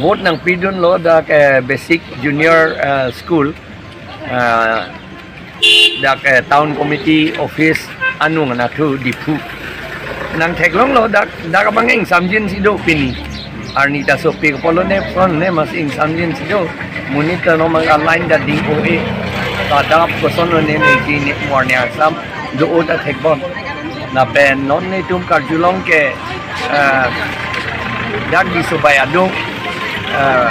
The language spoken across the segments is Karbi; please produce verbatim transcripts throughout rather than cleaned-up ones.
Vote nangpidunlo dak, eh, basic junior, eh, school, eh, dak, eh, town committee office anung anatthu Diphu. Nangtheklonglo dak, dak abang ingsamjin si do pini. Arni ta sopik apotlo ne, pon ne mas ingsamjin si do. Monit ta non mang a-line ta ding-o-e. Ta dak koson ne ne ji ne morning exam do-o ta thekbom. Lapen non netum karjulong ke, eh, dak Disobai adung, eh,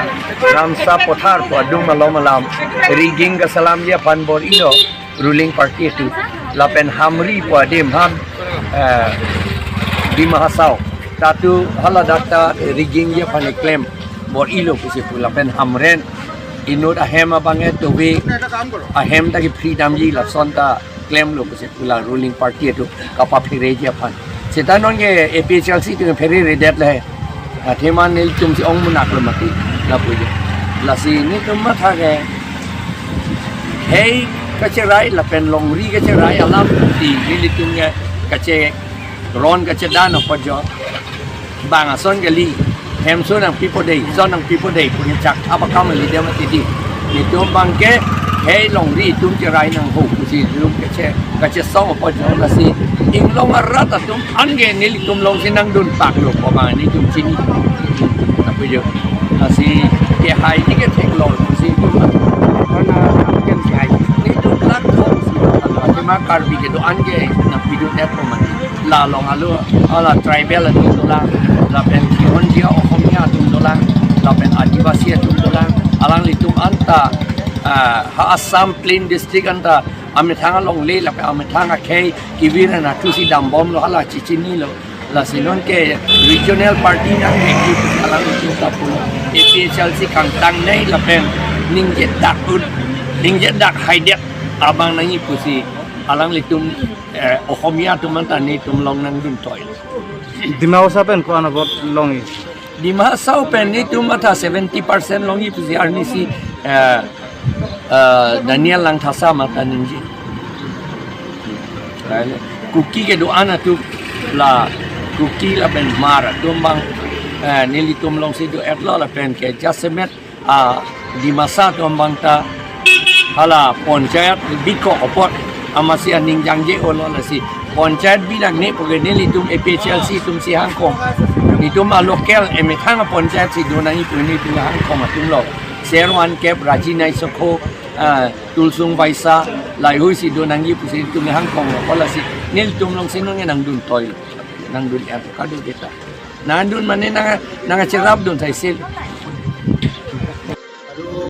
Ramsa Pothar pu adung malom alam rigging kaselamji aphan bor-ilo ruling party atum. Lapen Hamri pu adim aphan, eh, Dima Hasao. Tatu hala dak ta riggingji aphan keklem bor-ilo pusi pu. Lapen Hamren inut ahem abang e tobe ahem ta ke-free damji lason ta klemlo pusi pu la ruling party atum kapaphireji aphan. Seta non ke A P H L C atum phereredet le. Athema nelitum si ong munak lo mati lapu je. Lasi netum matha ke hei kacherai lapen longri kacherai alam ti nelitum ke kacheron kachedan apot jo. Bang ason kali, hem so nangpipo dei, son nangpipo dei, pu ne chak thap akam kali dia mati di. Netum abang ke hei longri atum cherai nangho pusi netum kache, kachesong apot jo. Lasi inglong arat atum an ke nelitum along si nangdun paklo pu abang netum chini. Lapu jo. Lasi kehai ni ke theklong si netum. Netum lak thong si. Athema Karbi kedo-an ke nangpidundet pu mati. La along alo, hala tribal atum dolang, lapen Kihonjia Ohomia atum dolang, lapen Adivasi atum dolang, alanglitum anta, ah, ha Assam Plain District anta amethang alongle lapen amethang akhei kevir anatthu si dambomlo hala chichinilo. Lasi non ke regional party nang active alanglitum ta pu A P H L C kangtang nei lapen ningje dak un, ningje dak haidet abang nangji pusi alanglitum, eh, Ohomia atum anta netum along nangdun toi. Dima Hasao pen ko-an a-vote longji? Dima Hasao pen netum matha seventy percent longji pusi arnisi, eh, eh, Daniel Langthasa mata ningje. Kuki kedo-an atum la Kuki lapen Hmar atum abang, eh, nelitum along si do-etlo lapen ke jasemet a Dimasa atum abang ta hala panchayat bikok apot amatsi aning jangje-olo lasi panchayat binang ne pu ke nelitum A P H L C atum si hangkong. Netum a-local emethang a-panchayat si do nangji pu netum hangkong atumlo. Serwan Kep, Raji Naisokho, ah, Tulsung Baisa, laheihui si do nangji pusi netum hangkonglo. Lasi nelitum along si non ke nangdun toi, nangdun-er kado kita. Nangdun mane nang, nangcherapdun thaisel.